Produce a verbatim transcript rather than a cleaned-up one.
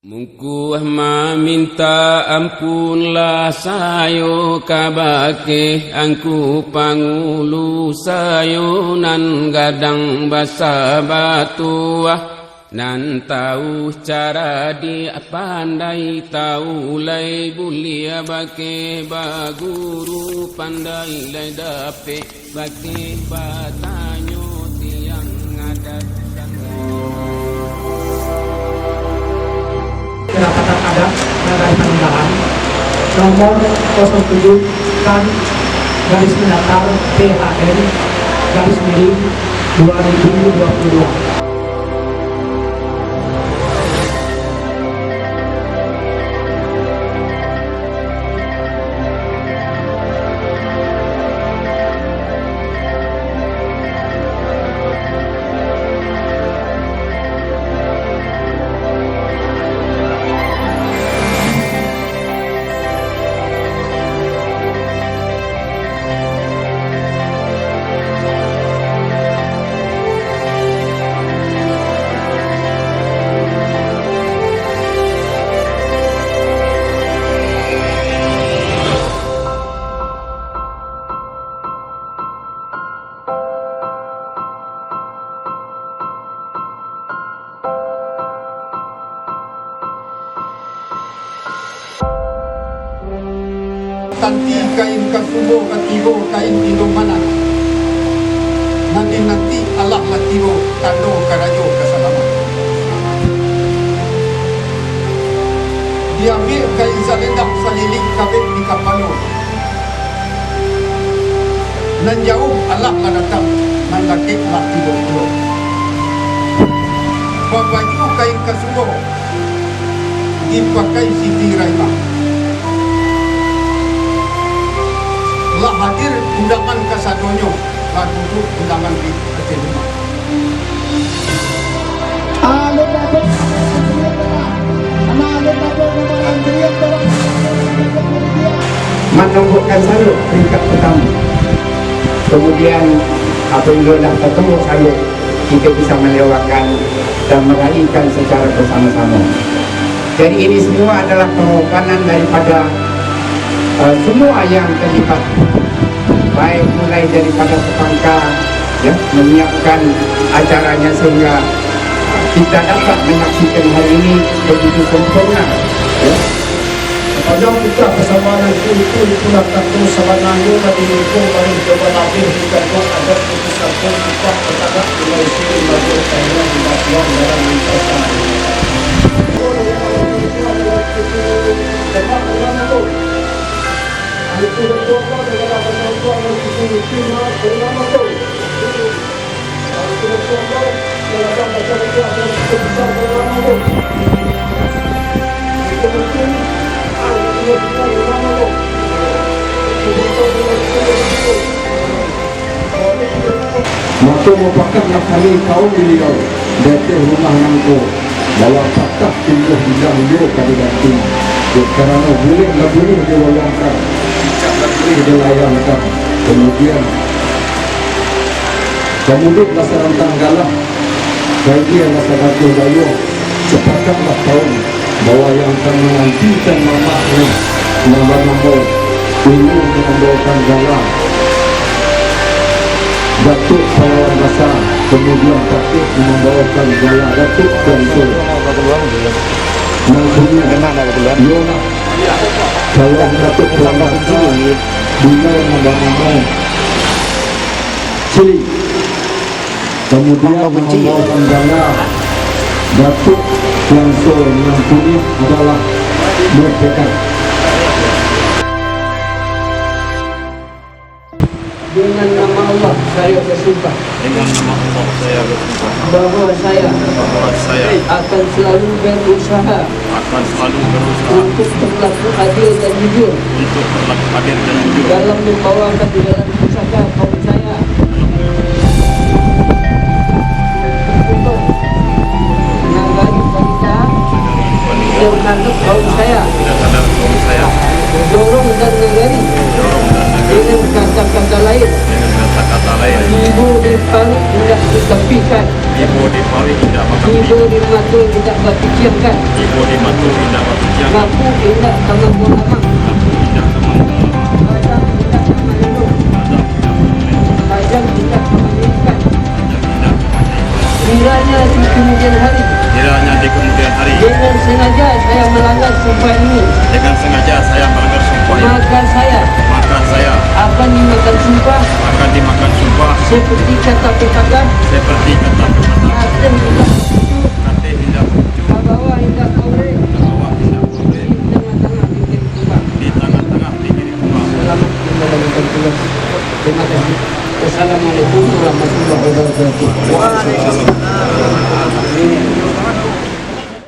Mungkuah maminta ampunlah sayo kabake Angku Pangulu sayo nan gadang basa batuah, nan tau caradiak pandai tau lai buliah bake baguru pandai lai dapek. Bakeh batanyo tiang ngadatkan. Kerapatan Adat Nagari Pangandaran, nomor kosong tujuh kan garis mendatar P H N garis miring dua ribu dua puluh dua. Tanti kain kasubo katibo kain tindo manan. Nan dinanti alah lah tibo, tando karajo kasalaman. Diambiak kain salendang saliliang kabek di kapalo. Nan jauah alah lah datang, nan dakek lah tibo pulo. Babaju kain kasubo, dipakai Siti Rahimah. Lah hadir undangan kasadonyo, lah duduak undangan di ateh rumah. Manumbuahkan saluak tingkat partamo. Kamudian, apabilo lah tatuo saluak, kito bisa malewakan dan maraihkan sacara basamo-samo. Jadi, ini semua adalah pangorbanan daripada, eh, semua yang terlibat, baik mulai daripada pepangka, ya, menyiapkan acaranya sehingga kita dapat menyaksikan hari ini begitu sempurna, ya. Sapanjang pitah basamo Angku, itu, itulah kato sabananyo nan dimuko baru coba labih dikatuak adat putusan pun pitah batagak mulai sirin baru kainan di batian dalam lintasan. Mako, mupakatlah kami kaum Baliau di ateh rumah nangko, bahwa patah tumbuah indak iyo ka diganti, dek karano bulek lah buliah diwayangkan, cicak lah buliah dilayangkan. Kamudian, kamudiklah sarantang galah, baiak lah sagagah dayuang, capakatlah kaum, bahwa yang ka mangantikan mamaknyo nan banamo inyo mambaokan galah Datuak Pahlawan Basa, kamudian, Datuak mambaokan galah Datuak Tuanku. Nan punyo, iyolah, calon Datuak Pahlawan Basa, baliau nan banamo Cilik. Kamudian, mambaokan galah Datuak Tiangso, nan punyo adalah Merdeka. Dengan nama Allah, saya bersumpah. Dengan nama Allah, saya bersumpah. Bahwa saya. Bahwa saya. Akan selalu berusaha. Akan selalu berusaha. Untuk berlaku adil dan jujur. Untuk berlaku adil dan jujur. Dalam membawakan jalan pusaka kaum saya. Untuk nagari Palinta. Terhadap kaum saya. Terhadap kaum saya. Jorong dan nagari. Jorong dan nagari. Dengan kata-kata lain. Dengan kata-kata Tibo di paruik indak ditapikan. Tibo di paruik indak batapi. Tibo di mato indak bapikiakan. Tibo di mato indak bapikiakan. Mako indak ka mangko lamak. Mako indak ka mangko lamak. Badan indak ka malelo. Badan indak ka malelo. Badan indak ka manyuikkan. Badan indak ka manyuikkan. Kiranya di kamudian hari. Kiranya di kamudian hari. Dengan sengaja saya malanggar sumpah ini. Dengan sengaja saya malanggar sumpah ini. Maka saya. Maka saya. Akan dimakan sumpah. Akan dimakan sumpah. Seperti kata pepatah. Seperti kata pepatah. Kateh indak bapucuk. Kateh indak bapucuk. Ka bawah indak baurek. Ka bawah indak baurek. Di tangah-tangah bingkek kumbang. Di tangah-tangah bingkek kumbang. Selamat menjalankan tugas. Terima kasih. Wassalamualaikum warahmatullahi wabarakatuh.